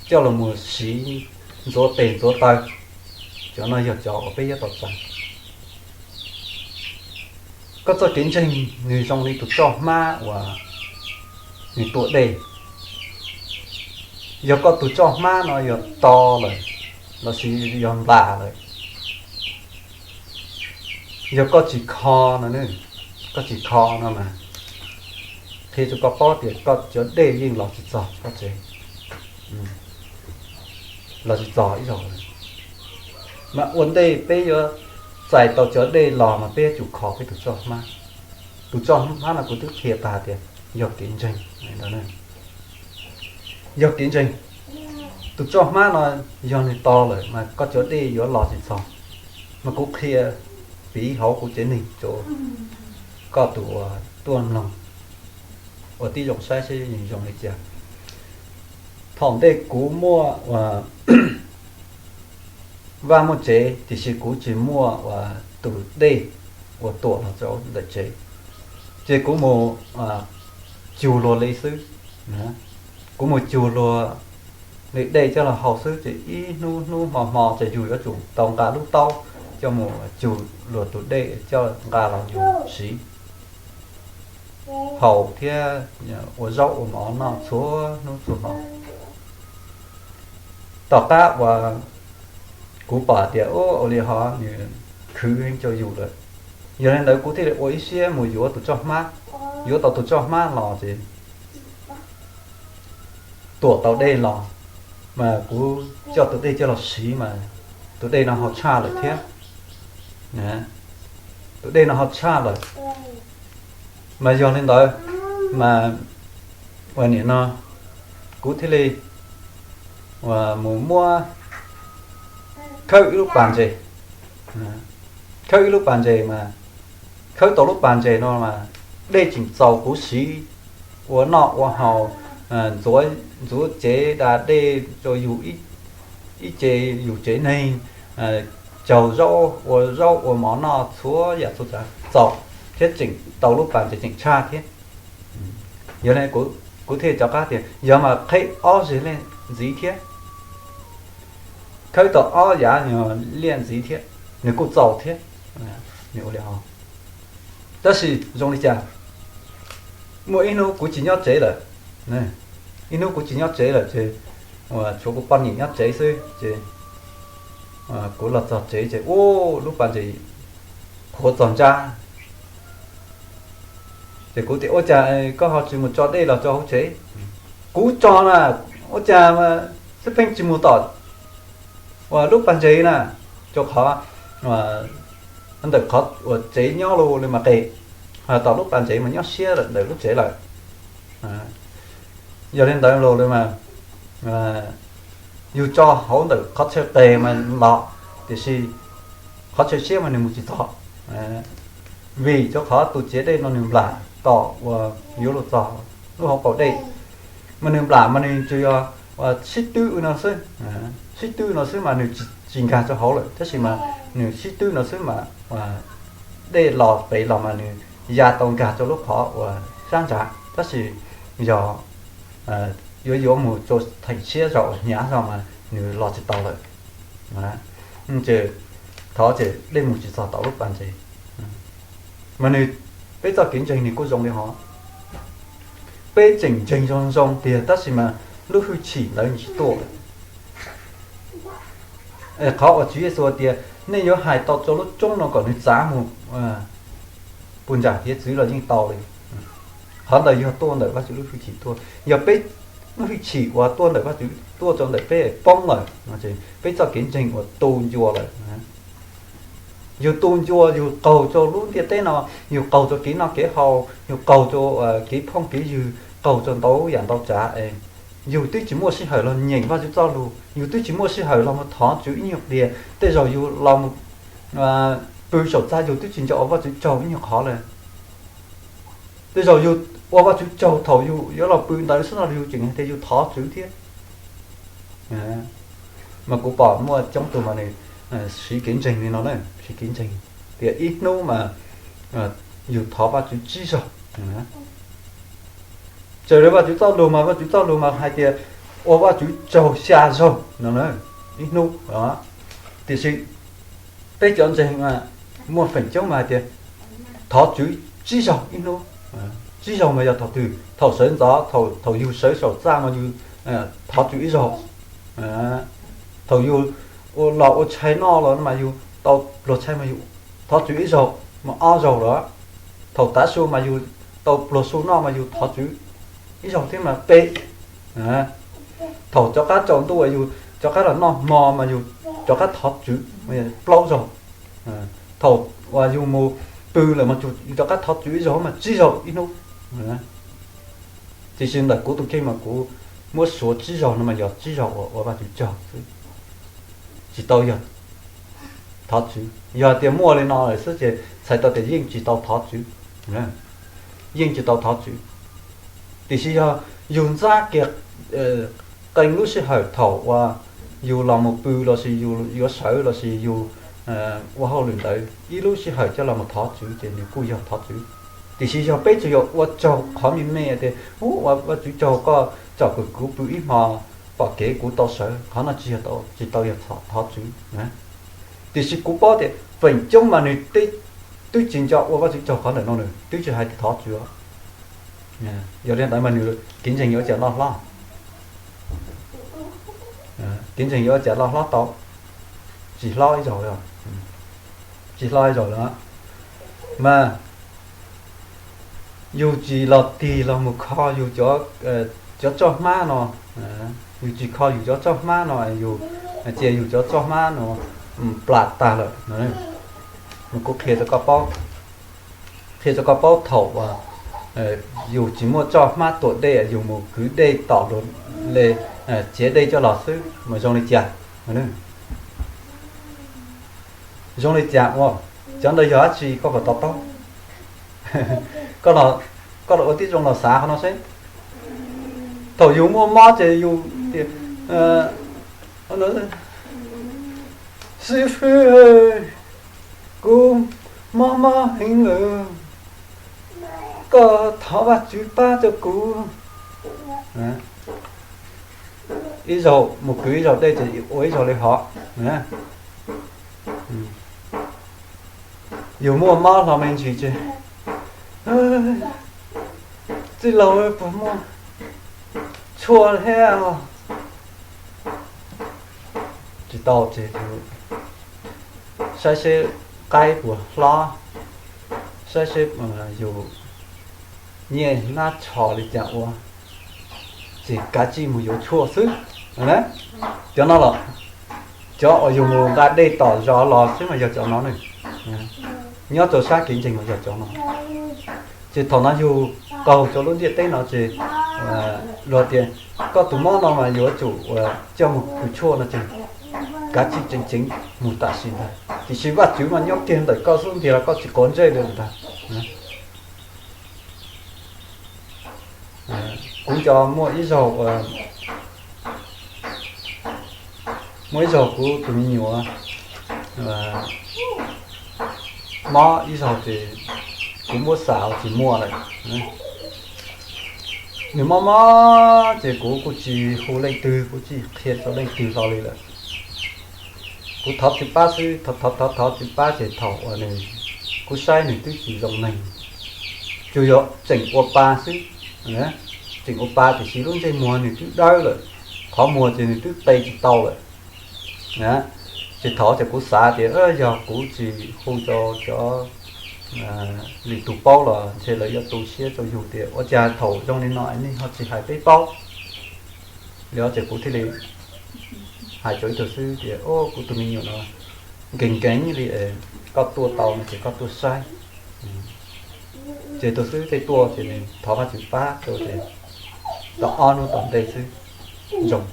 coj los mus siv ntxuav tes ntxuav taw, cov no yog cov uas peb yuav tau txais. Koj txoj kev ntseeg nws zoo li tus roj hmab uas nws tua dej. Yog koj tus roj hmab no yog to lawm, lossis yog nplas lawm, yog koj tsis kho no, koj tsis kho no mas qhia rau koj paub tias koj cov dej yeej los tsis txog koj tsev, los tsis txog ib zaug lawm. Mas ua ntej peb yuav txais tau cov dej los mas peb yuav tsum kho peb tus roj hmab. Tus roj hmab no kuv twb qhia tas tias yog kev ntseeg. Yog kev ntseeg. Tus roj hmab no yog nws to lawm mas koj cov dej yuav los tsis txog. Mas kuv qhia piv hauv kuv tsev neeg rau koj tus uas tuaj mloog ua tib zoo saib seb zoo li cas. Thaum ntej kuv muaj vaj muaj tsev tiam sis kuv tsis muaj tus dej uas tuam los rau ntawm tsev, ces kuv mus cug luag li xwb. Kuv mus cug luag li dej coj los haus xwb ces ib hnub hnub hmo hmo ces yus yuav tsum tau nqa lub taub coj mus cug luag tus dej coj nqa los yus siv, haus thiab ua zaub ua mov noj txhua hnub txhua hmo. Tom qab uas kuv pom tias ua li ho nws khwv heev rau yus lawm, yog li ntawd kuv thiaj li ua ib siab mus yuav tus roj hmab. Yuav tau tus roj hmab los ces tuam tau dej los, mas kuv coj tus dej coj los siv mas tus dej no ho tshaj lawm thiab. Tus dej no ho tshaj lawm, Mas yog li ntawd, mas uas nim no kuv thiaj li uas mus muab khawb ib lub pas ntses, khawb ib lub pas ntses mas, khawb tau lub pas ntses no mas dej tseem txaus kuv siv ua noj ua haus, ntxuav, ntxuav cev da dej rau yug ib ce, yug tsev neeg, caug zaub, ua zaub ua mov noj txhua yam txhua tsav txaus, thiab tseem tau lub pas ntses tseem tshaj thiab. Yog li kuv thiaj rov qab tias yog mas qheb ob zeg liaj ntxiv thiab, khawb tau ob yav liaj ntxiv thiab, nws kuj txaus thiab. Tab sis zoo li cas, muaj ib hnub kuv tsis nyob tsev lawm, ib hnub kuv tsis nyob tsev lawm ces tshuav kuv poj niam nyob tsev xwb ces kuv los txog tsev ces ua lub pas ntses qhuav txog ntsab. Ces kuv tias ua cas koj ho tsis mus tso dej los rau hauv tsev? Kuv tso na, ua cas xwb pheej tsis mus tom uas lub pas ntses na, rau qhov ntawm qhov uas tsev nyob los li mas qes, ho tom lub pas ntses mas nyob siab ntawm lub tsev lawm. Yog li ntawd los li mas yug tso hauv ntawm qhov chaw qes mas los, tiam sis qhov chaw siab mas nws mus tsis txog, vim rau qhov tus ciav dej no nws nplam tom uas yuav luag txog lub hauv paus dej, mas nws nplam mas nws tsuas yog sib twb no xwb, sib twb no xwb mas nws tsis nkag rau hauv lawm, tab sis mas nws sib twb no xwb mas dej los pem los mas nws ya tau nkag rau lub qhov uas sab ntsav, tab sis yog yuav yuav mus rau theem siab zog uas hnyav zog mas nws los tsis tau lawm. Ces thov ces dej mus tsis txog tom lub pas ntses. Mas nws, peb txoj kev ntseeg nws kuj zoo li hov, peb tseem ntseeg zoo zoo tiag tab sis mas lub hwj chim ntawd tsis tuaj. Qhov uas Tswv Yexus tias nej yuav hais tau rau lub roob no kom nws txav mus puag nram hiav txwv los yeej tau li. Qhov ntawd yog tuaj ntawm Vajtswv lub hwj chim tuaj. Yog peb lub hwj chim uas tuaj ntawm Vajtswv tuaj rau ntawm peb poob lawm, peb txoj kev ntseeg uas tu ncua lawm. Yus tu ncua, yus qaug rau lub ntiaj teb no, yus qaug rau kev noj kev haus, yus qaug rau kev phooj kev ywg, qaug rau ntau yam ntau tsav es yus twb tsis muaj sij hawm los nyeem Vajtswv txoj lus, yus twb tsis muaj sij hawm los mus thov Tswv ib nyuag pliag. Tej zaum yus los mus pw saum txaj yus twb tsis nco ua Vajtswv tsaug ib nyuag qhov li. Tej zaum yus ua Vajtswv tsaug thaum yus yuav los pw ntawd xwb no yus tseem hais tias yus thov Tswv thiab. Mas kuv pom muaj coob tug mas nws siv kev ntseeg li no na, siv kev ntseeg tias ib hnub mas yus thov Vajtswv tsib zaug. Raws li Vajtswv txoj lus mas Vajtswv txoj lus mas hais tias ua Vajtswv tsaug xya zaug no ib hnub. Tiam sis peb cov ntseeg muaj feem coob mas hais tias thov Tswv tsib zaug ib hnub. Tsib zaug mas yog thaum twg? Thaum sawv ntxov, thaum yus sawv saum txaj mas yus thov Tswv ib zaug. Thaum yus los ua tshais noj los mas yus tau pluas tshais mas yus thov Tswv ib zaug, mas ob zaug lawm. Thaum tav su mas yus tau pluas su noj mas yus thov Tswv ib zaug thiab mas peb. Thaum rov qab tsaus ntuj yus rov qab los noj hmo mas yus rov qab thov Tswv plaub zaug. Thaum uas yus mus pw lawm mas yus rov qab thov Tswv ib zaug mas tsib zaug ib hnub. Tiam sis ntawm kuv tus kheej mas kuv muab suav tsib zaug no mas yog tsib zaug uas ua Vajtswv tsaug xwb, tsis tau yog thov Tswv. Yog tias muaj li no lawm xwb ces txhais tau tias yeej tsis tau thov Tswv, yeej tsis tau thov Tswv. Tiam sis yog yus ntxab kiag qee lub sij hawm thaum uas yus los mus pw lossis yus yuav sawv lossis yus ua hauj lwm ntawd ib lub sij hawm coj los mus thov Tswv ces nws kuj yog thov Tswv. Tiam sis yog peb tsuas yog ua tsaug qhov me me tias, ua Vajtswv tsaug koj tsom kwm kuv pw ib hmo pom kev kuv tau sawv, qhov no tsis yog, tsis tau yog thov Tswv. Tiam sis kuv paub tias feem coob mas nws twb tsis nco ua Vajtswv tsaug qhov ntawm no, nws twb tsis hais tias thov Tswv. Yog li ntawd mas nws kev ntseeg yuav cas loj hlob? Kev ntseeg yuav cas loj hlob tau? Tsis hlob ib zaug, tsis hlob ib zaug li. Mas yus tsis los tig los mus kho yus cov, cov txoj hmab no, yus tsis kho yus cov txoj hmab no, yus cia yus cov txoj hmab no plam tag lawm. Mas kuv qhia rau koj paub, qhia rau koj paub thaum uas Yus tsis muaj txoj hmab tuam dej, yus mus kwv dej tom luag li, txiav dej coj los xwb mas zoo li cas? Zoo li cas ua? Cov ntawd yog dab tsi koj puas to taub? Koj los ua tib zoo los xav qhov no seb. Thaum yus muaj mob ces yus tias, xib fwb, kuv mob mob heev lawm, koj thov Vajtswv pab rau kuv. Ib zaug mus kwv ib zaug dej ces ua ib zaug li hov. Yus muaj mob hlo me ntsis ces, txij laug puas muaj tshuaj thiab? Tsis tau ces yus saib seb qaib puas hlob, saib seb yus nyiaj hnab tsho li cas ua, ces kav tsij mus yuav tshuaj xwb. Cov no los, cov uas yus mus nqa dej tom zos los xwb mas yog cov no ne. Nyob rau sab kev ntseeg mas yog cov no. Ces thaum no yus qaug rau lub ntiaj teb no ces luag tias koj tus mob no mas yuav tsum coj mus kws tshuaj no ces kav tsij tseem ceev mus tam sim ntag, tiam sis Vajtswv mas nyob kiag ntawm koj xub ntiag los koj tsis quav ntsej li ntag. Kuv cov muaj ib zaug, muaj ib zaug kuv tus me nyuam mob ib zaug ces kuv muab xav tsis muaj lawm. Nws mob mob ces kuv kuj tsis hu leej twg, kuv tsis qhia rau leej twg hlo li lawm. Kuv thov tsis pab xwb, thov thov thov tsis pab ces thaum uas nws, kuv saib nws twb tsis zoo neeg, tsuas yog tseem ua pa xwb. Tseem ua pa tiam sis lub ntsej muag nws twb dawb lawm, qhov muag ces nws twb qe tsis tau lawm. Ces thaum ces kuv xav tias yog kuv tsis hu rau cov lwm tus paub los ntshe lawv yuav tu siab rau yus tias ua cas thaum zoo li no nej ho tsis hais peb paub. Li ces kuv thiaj li hais rau ib tug xib fwb tias, kuv tus me nyuam no nkees nkees li, koj tuaj tau no ces koj tuaj saib. Ces tus xib fwb thiaj tuaj ces nws thov Vajtswv pab rau ces tau ob hnub tom ntej xwb zoo.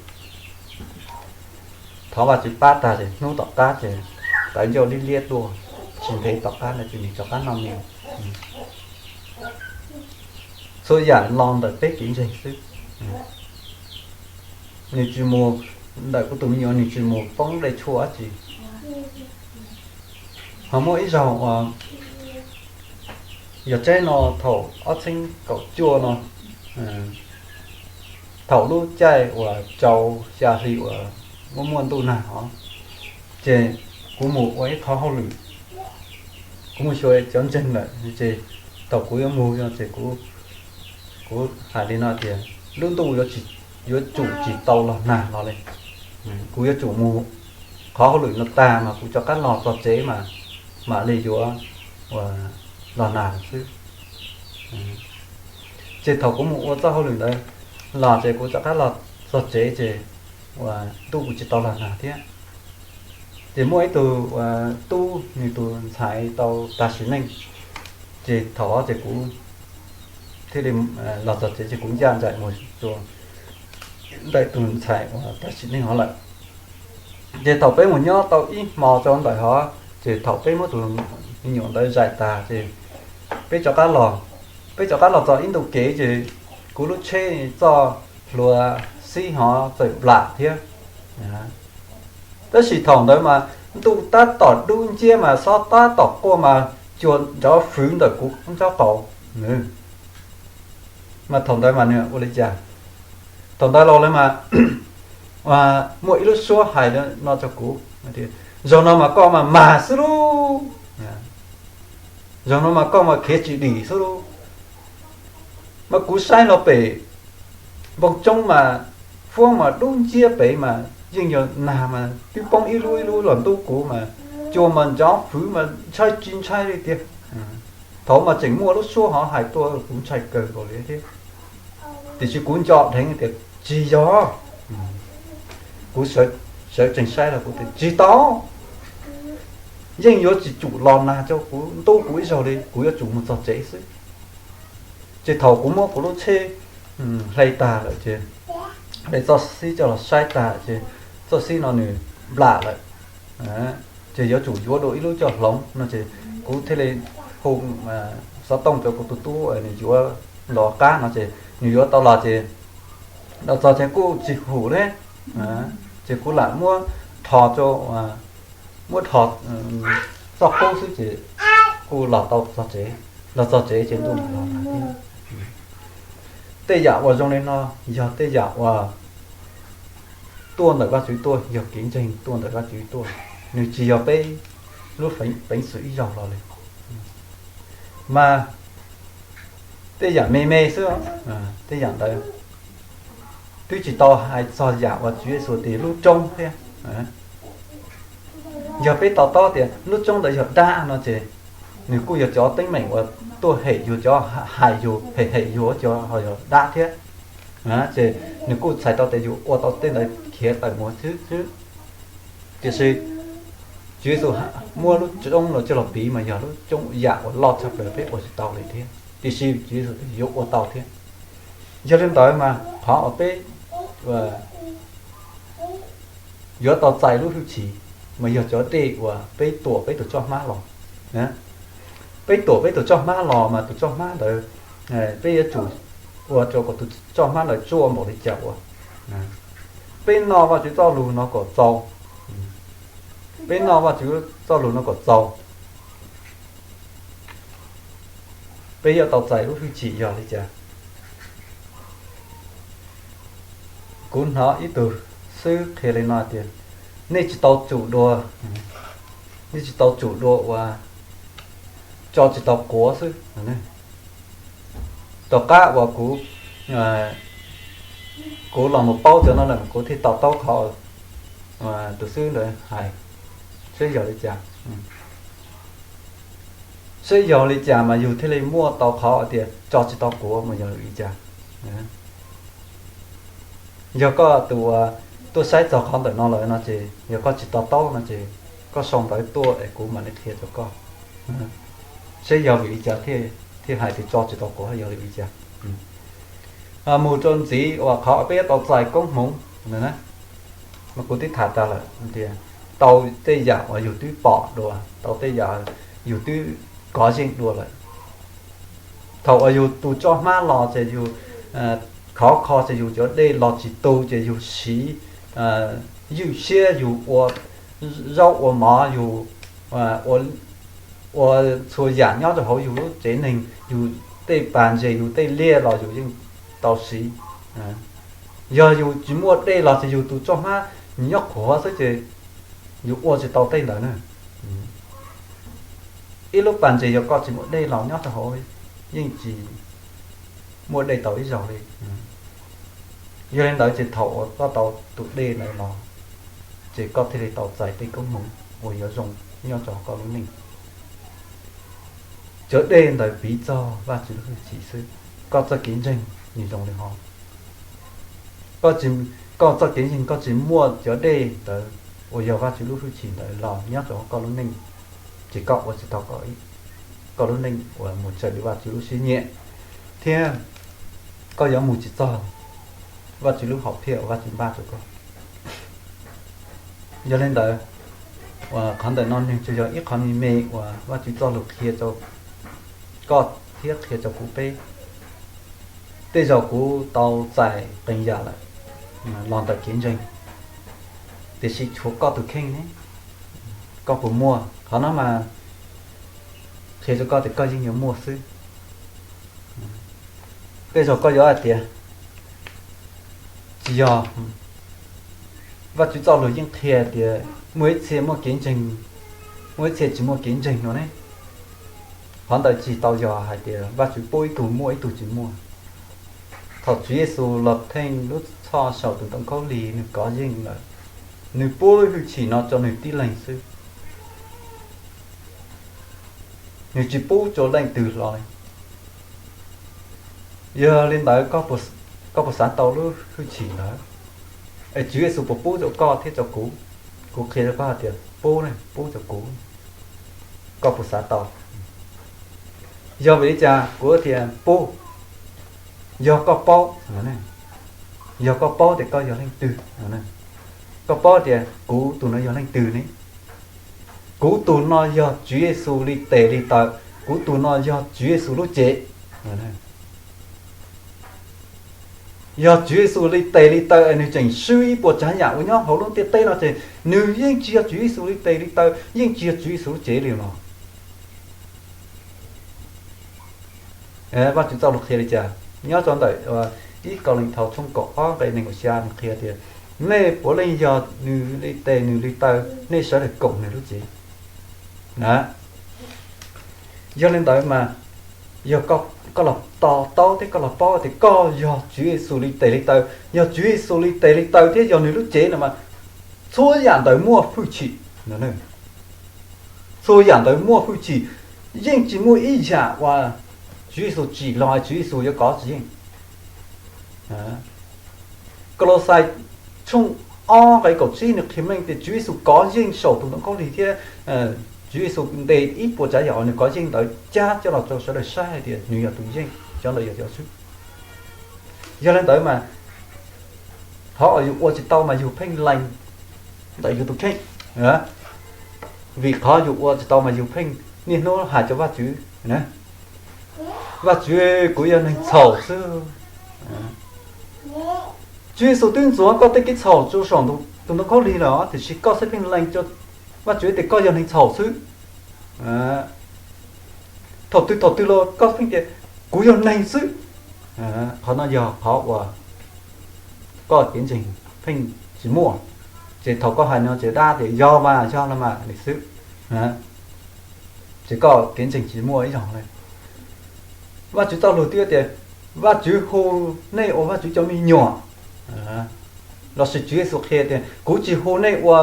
Thov Vajtswv pab tag ces hnub tom qab ces tawv ncauj liab liab tuaj, tsis ntev tom qab no ces nws rov qab noj mis. Txhua yam los ntawm peb kev ntseeg xwb. Nws tsis mus, ntawm kuv tus me nyuam nws tsis mus poob dej tshuaj dab tsi. Ho muaj ib zaug uas yog tsaib no thaum ob txhiab kaum cuaj no, thaum lub caij uas rau xya hli uas muaj muaj ntuj nag os, ces kuv mus ua ib qho hauj lwm, kuv mus xyuas cov ntseeg lawm ces thaum kuv yuav mus ces kuv hais li no tias lub ntuj yuav tsum tsis tau los nag no li. Kuv yuav tsum mus qhov hauj lwm no tag mas kuv rov qab los txog tsev mas mam li yuav los nag xwb. Ces thaum kuv mus ua txoj hauj lwm ntawd los ces kuv rov qab los txog tsev ces ntuj kuj tsis tau los nag thiab. Ces muaj ib tug tub nws tus ntxhais tau tag sim neej, ces thaum ces kuv thiaj li los txog tsev ces kuv ncaj nraim mus rau ntawm tus ntxhais uas tag sim neej hov lawm. Ces thaum peb mus nyob tau ib hmo rau ntawm hov, ces thaum peb muab tus me nyuam ntawd zais tas ces peb rov qab los, peb rov qab los txog ib ntu kev ces kuv lub tsheb txoj hlua xib hov txawm nplam thiab. Tab sis thaum ntawd mas ntuj tab tom dub nciab mas xob tab tom quaj mas cua nrov fwv ntawm kuv nraub qaum. Mas thaum ntawd mas nws ua li cas? Thaum ntawd los lawv mas muaj ib lub suab hais no rau kuv, zaum no mas koj mas mag xwb lauj, zaum no mas koj mas khiav tsis dim xwb lauj. Mas kuv saib los pem npoo tsoob mas fuab mas dub nciab pem mas yeej yog nag mas twb poob ib lub ib lub los ntub kuv mas cua mas nrov fwv mas ntshai tsis ntshai li tiag. Thaum mas tseem muaj lub suab hov hais tuaj kuv ntshai kawg nkaus li thiab. Tiam sis kuv nco dheev tias tsis yog, kuv sawv tsees saib los kuv tias tsis tau, yeej yuav tsis tsum los nag rau kuv ntub kuv ib zaug li, kuv yuav tsum mus txog tsev xwb. Ces thaum kuv muab kuv lub tsheb hle tag lawm ces hle txoj xib coj los saib tag ces txoj xib no nws nplam lawm, ces yuav tsum yuav dua ib lub coj hloov no ces kuv thiaj li hu xov tooj rau kuv tus tub nws yuav los qab no ces nws yuav tau los ces los txog ces kuj tsis hum li, ces kuv lam muab rho, muab rho txoj qub xwb ces kuj los tau txog tsev. Los txog tsev ces ntuj los thiab. Tej yam uas zoo li no yog tej yam uas tuaj ntawm Vajtswv tuaj, yog kev ntseeg tuaj ntawm Vajtswv tuaj, nws tsis yog peb lub peev xwm ib zaug los li. Mas tej yam me me xwb, tej yam ntawd twb tsis tau hais txog yam uas Tswv Yexus tias lub roob thiab. Yog peb to taub tias lub roob ntawd yog dab no ces nws kuj yog cov teeb meem uas tuaj hem yus, cov hais yus, hem hem yus cov ho yog dab thiab. Ces nws kuj txhais tau tias yus ua tau tej ntawd khiav tawm mus xwb xwb. Tiam sis Tswv Yexus muab lub roob no coj los piv mas yog lub roob yam uas loj tshaj plaws peb ua tsis tau li thiab, tiam sis Tswv Yexus yuav ua tau thiab. Yog li ntawd mas qhov uas peb yuav tau txais lub hwj chim mas yog cov dej uas peb tuam peb tus tsob hmab los. Peb tuam peb tus tsob hmab los mas tus tsob hmab ntawd peb yuav tsum ua rau kom tus tsob hmab ntawd tsuaj npaum li cas ua. Peb noj Vajtswv txoj lus no kom txaus, peb noj Vajtswv txoj lus no kom txaus, peb yuav tau txais lub hwj chim yog li cas? Kuv hnov ib tug xib qhia li no tias, nej tsis tau tsum dua, nej tsis tau tsum dua uas tso tsis tau quav xwb. Tom qab uas kuv, kuv los mus paub cov no lawm kuv thiaj to taub qhov tus xib ntawd hais, saib yog li cas. Saib yog li cas mas yus thiaj li muaj tau qhov tias tso tsis tau quav mas yog li cas. Yog koj tus uas tuaj saib txog qhov ntawm no lawm no ces yog koj tsis to taub no ces koj sau ntawv tuaj es kuv mam li qhia rau koj, saib yog vim li cas thiaj hais tias tso tsis tau quav yog li vim li cas. Mus rau ntxiv uas qhov peb yuav tau txais koob hmoov, mas kuv twb tham tas lawm tias tau tej yam uas yus twb pom dua, tau tej yam yus twb kov yeej dua lawm. Thaum uas yus tus tsob hmab los ces yus khov kho ces yus cov dej los tsis tu ces yus siv ywj siab, yus ua zaub ua mov, yus ua txhua yam nyob rau hauv yus lub tsev neeg, yus tej pas ntses, yus tej liaj los yus yeej tau siv. Yog yus tsis muaj dej los ces yus tus tsob hmab nyob qhuav xwb ces yus ua tsis tau tej ntawd na. Ib lub pas ntses yog koj tsis muaj dej los nyob rau hauv yeej tsis muaj dej tau ib zaug li. Yog li ntawd ces thaum uas koj tau tus dej ntawd los, ces koj thiaj li tau txais tej koob hmoov uas yuav zoo nyob rau koj lub neej. Cov dej ntawd piv txog Vajtswv lub hwj chim xwb. Koj txoj kev ntseeg nws zoo li hov. Koj txoj kev ntseeg koj tsis muaj cov dej ntawd uas yog Vajtswv lub hwj chim ntawd los nyob rau koj lub neej, ces koj ua tsis tau koj lub neej uas mus raws li Vajtswv lub siab nyiam, thiab koj yuav mus tsis txog Vajtswv lub hom phiaj uas Vajtswv npaj rau koj. Yog li ntawd, qhov ntawm no nws tsuas yog ib qho me me uas Vajtswv txoj lus qhia rau koj thiab qhia rau kuv peb. Tej zaum kuv tau txais qee yam lawm los ntawm kev ntseeg, tiam sis tshuav koj tus kheej ne, koj puas muaj? Qhov no mas qhia rau koj tias koj yeej yuav muaj xwb. Tej zaum koj yuav hais tias tsis yog, Vajtswv txoj lus yeej qhia tias muaj ib txhia muaj kev ntseeg, muaj ib txhia tsis muaj kev ntseeg no ne. Qhov ntawd tsis tau yog hais tias Vajtswv pub ib tug muaj ib tug tsis muaj. Thaum Tswv Yexus los theej lub txhoj saum tus ntoo khaub lig nws kov yeej lawm, nws pub lub hwj chim no rau nws tib leeg xwb. Nws tsis pub rau leej twg hlo li. Yog li ntawd koj puas xav tau lub hwj chim ntawd? Es Tswv Yexus puas pub rau koj thiab rau kuv? Kuv qhia rau koj hais tias pub ne, pub rau kuv. Koj puas xav tau? Yog vim li cas kuv tias pub? Yog koj paub, yog koj paub tias koj yog leej twg, koj paub tias kuv tus no yog leej twg ne? Kuv tus no yog Tswv Yexus li tes li taw, kuv tus no yog Tswv Yexus lub cev. Yog Tswv Yexus li tes li taw es nws tseem swb ib puas tsav yam uas nyob hauv lub ntiaj teb no ces nws yeej tsis yog Tswv Yexus li tes li taw, yeej tsis yog Tswv Yexus lub cev li los. Vajtswv txoj lus qhia li cas? Nyob rau ntawm ib Kauleethaus tshooj kaum ob nqe nees nkaum xya nws qhia tias, nej puav leej yog nws li tes nws li taw, nej sawv daws koom nws lub cev. Yog li ntawd mas yog koj los to taub thiab koj los paub tias koj yog Tswv Yexus li tes li taw, yog Tswv Yexus li tes li taw thiab yog nws lub cev no mas txhua yam ntawd muaj hwj chim. Txhua yam ntawd muaj hwj chim, yeej tsis muaj ib yam uas Tswv Yexus tsim los Tswv Yexus yuav kov tsis yeej. Kos Los Xais tshooj ob nqe kaum tsib nws qhia meej tias Tswv Yexus kov yeej saum tus ntoo khaub lig thiab Tswv Yexus ntes ib puas tsav yam uas nws kov yeej ntawd cab coj los rau sawv daws saib hais tias nws yog tus yeej, cov ntawd yog cov swb. Yog li ntawd mas qhov uas yus ua tsis tau mas yus pheej lees ntawm yus tus kheej, vim qhov yus ua tsis tau mas yus pheej niaj hnub hais rau Vajtswv, Vajtswv, kuv yog neeg txhaum xwb. Tswv Yexus twb ntxuav koj tej kev txhaum rau saum tus ntoo khaub lig lawm tiam sis koj xwb pheej lees rau Vajtswv tias koj yog neeg txhaum xwb. Thaum twg thaum twg los koj pheej tias kuv yog neeg xwb. Qhov no yog qhov uas koj kev ntseeg pheej tsis muaj, ces thaum koj hais no ces dab tias yog mas yog los mas li xwb, ces koj kev ntseeg tsis muaj ib zaug li. Vajtswv txoj lus twb tias Vajtswv hu nej ua Vajtswv cov me nyuam, lossis Tswv Yexus qhia tias kuv tsis hu nej ua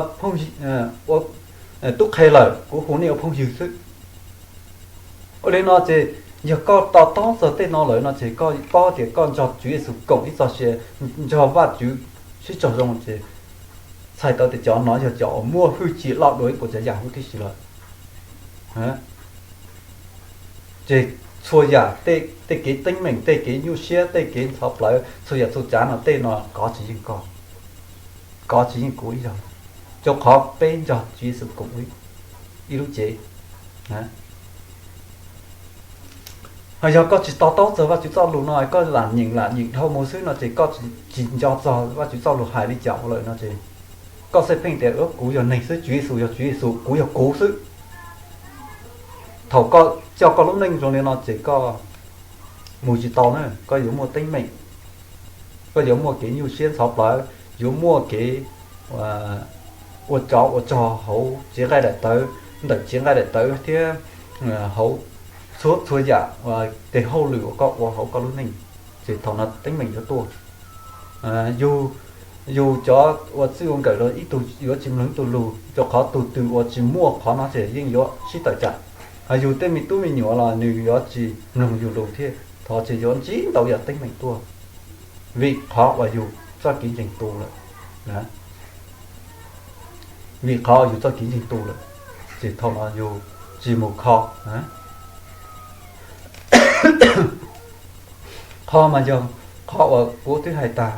tub qhe lawm, kuv hu nej ua phooj ywg xwb. Ua li no ces yog koj to taub txog tej no lawm no ces koj paub tias koj nrog Tswv Yexus koom ib txoj sia, nrog Vajtswv sib tsaug zoo ces txhais tau tias cov no yog cov uas muaj hwj chim loj dua ib puas tsav yam huv tib si lawm. Ces txhua yam, tej kev teeb meem, tej kev nyuaj siab, tej kev ntxhov plawv, txhua yam txhua tsav no tej no kov tsis yeej koj, kov tsis yeej kuv ib zaug, rau qhov peb nrog Tswv Yexus koom ib lub cev. Ho yog koj tsis to taub txog Vajtswv txoj lus no, koj lam nyeem lam nyeem dhau mus xwb no ces koj tsis nco txog Vajtswv txoj lus hais li cas ua lawm no ces koj xav pheej tias kuv yog neeg xwb, Tswv Yexus yog Tswv Yexus, kuv yog kuv xwb. Thaum koj coj koj lub neej zoo li no ces koj mus tsis tau na, koj yuav muaj teeb meem, koj yuav muaj kev nyuaj siab ntxhov plawv, yuav muaj kev ua tsov ua rog hauv tsev nqaij daim tawv, ntawm tsev nqaij daim tawv thiab hauv txhua txhua yam tes hauj lwm uas koj ua hauv koj lub neej, ces thaum no teeb meem yuav tuaj. Yus cov ua txij ua nkawm los ib tug yuav tsis mloog ib tug lus, rau qhov tus twg uas tsis muaj qhov no ces yeej yuav sib tawm tsam. Ho yus tej me tub me nyuam los nws yuav tsis mloog yus lus thiab, thov ces yuav ntsib ntau yam teeb meem tuaj, vim qhov uas yus txoj kev ntseeg tu lawm. Vim qhov yus txoj kev ntseeg tu lawm, ces thaum no yus tsis mus kho. Qhov mas yog qhov uas kuv twb hais tag,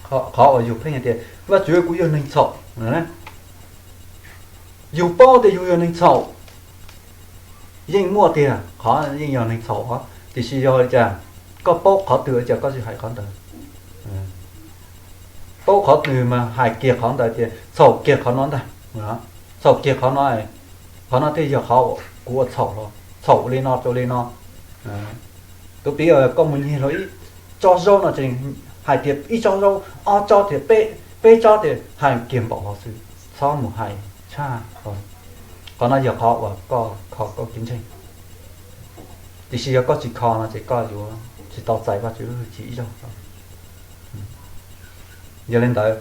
qhov uas yus pheej hais tias Vajtswv, kuv yog neeg txhaum. Yus paub tias yus yog neeg txhaum, yeej muaj tiag qhov yeej yog neeg txhaum os, tiam sis yog li cas koj paub qhov twg ua cas koj tsis hais qhov ntawd? Paub qhov twg mas hais kiag qhov ntawd tias txhaum kiag qhov no ntag, txhaum kiag qhov no, qhov no thiaj yog qhov kuv ua txhaum los txhaum li no rau li no. Tus piv koj mus nyiag los ib tsob zaub no ces hais tias ib tsob zaub, ob tsob tias peb, peb tsob tias hais kiag npaum hov xwb, txhob mus hais tshaj. Qhov no yog qhov uas koj kho koj kev ntseeg, tiam sis yog koj tsis kho no ces koj yuav tsis tau txais Vajtswv lub hwj chim ib zaug. Yog li ntawd,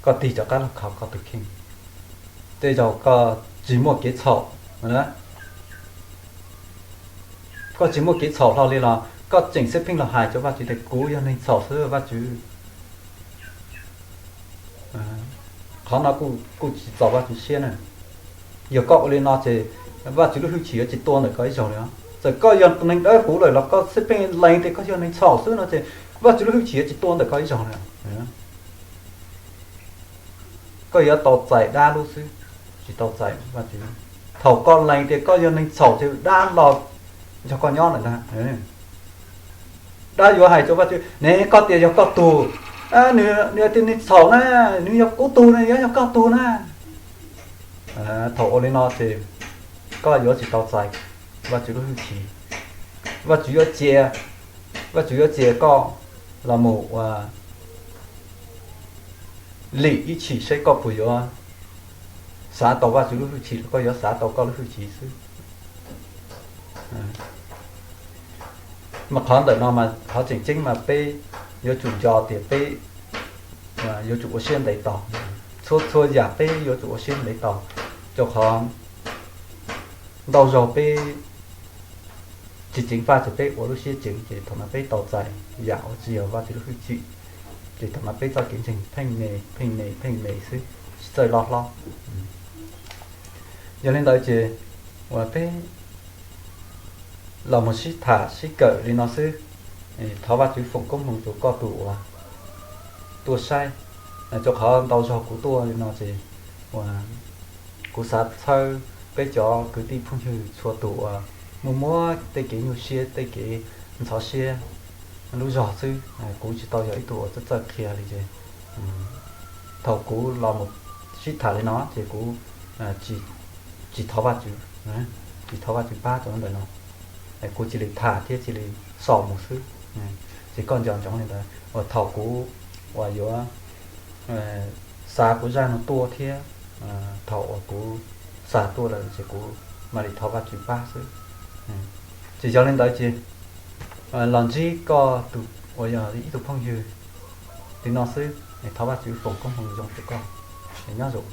koj tig rov qab los kho koj tus kheej, tej zaum koj tsis muaj kev txhaum. Koj tsis muaj kev txhaum hlo li los koj tseem xwb pheej los hais rau Vajtswv tias kuv yog neeg txhaum xwb Vajtswv. Qhov no kuj tsis txaus Vajtswv siab na. Yog koj ua li no ces Vajtswv lub hwj chim yuav tsis tuaj ntawm koj ib zaug li os. Txawm koj yog neeg dawb huv lawm los koj xij pheej lees tias koj yog neeg txhaum xwb no ces Vajtswv lub hwj chim tsis tuaj ntawm koj ib zaug li. Koj yuav tau txais dab lub xwb, tsis tau txais Vajtswv. Thaum koj lees tias koj yog neeg txhaum ces dab los nrog koj nyob lawm ntag. Dab yuav hais rau Vajtswv ne, koj tias yog koj tug, nws tias nws txhaum na, nws yog kuv tug na, yuav yog koj tug na. Thaum ua li no ces koj yuav tsis tau txais Vajtswv lub hwj chim. Vajtswv yuav cia, Vajtswv yuav cia koj los mus ua lim ib chim seb koj puas yuav xav tau Vajtswv lub hwj chim los koj yuav xav tau koj lub hwj chim xwb. Mas qhov ntawm no mas qhov tseem ceeb mas peb yuav tsum nco tias peb yuav tsum ua siab ntev tos. Txhua txhua yam peb yuav tsum ua siab ntev tos, rau qhov ntau zaug peb tsis ceev faj ces peb ua lub siab ceev ces thaum no peb tau txais yam uas tsis yog Vajtswv lub hwj chim, ces thaum no peb txoj kev ntseeg pheej me pheej me pheej me xwb, tsis txawj loj hlob. Yog li ntawd ces uas peb los mus sib tham sib kawm li no xwb. Thov Vajtswv foom koob hmoov rau koj tus uas tuaj saib, rau qhov ntau zaug kuv tuaj li no ces uas kuv xav txhawb peb cov kwv tij phooj ywg txhua tus uas muaj muab tej kev nyuaj siab tej kev ntxhov siab lub zog xwb. Kuv tsis tau yog ib tug uas txawj txawj qhia li ces thaum kuv los mus sib tham li no ces kuv tsis thov Vajtswv, tsis thov Vajtswv pab rau ntawm no, kuv cia li tham thiab cia li xaus mus xwb. Ces koj nco ntsoov li ntawd uas thaum kuv uas yuav xa kuv zaj no tuaj thiab thaum uas kuv xa tuaj lawm ces kuv mam li thov Vajtswv pab xwb. Ces yog li ntawd ces los ntsib koj tus uas yog ib tug phooj ywg li no xwb, thov Vajtswv foom koob hmoov zoo rau koj, nyob zoo.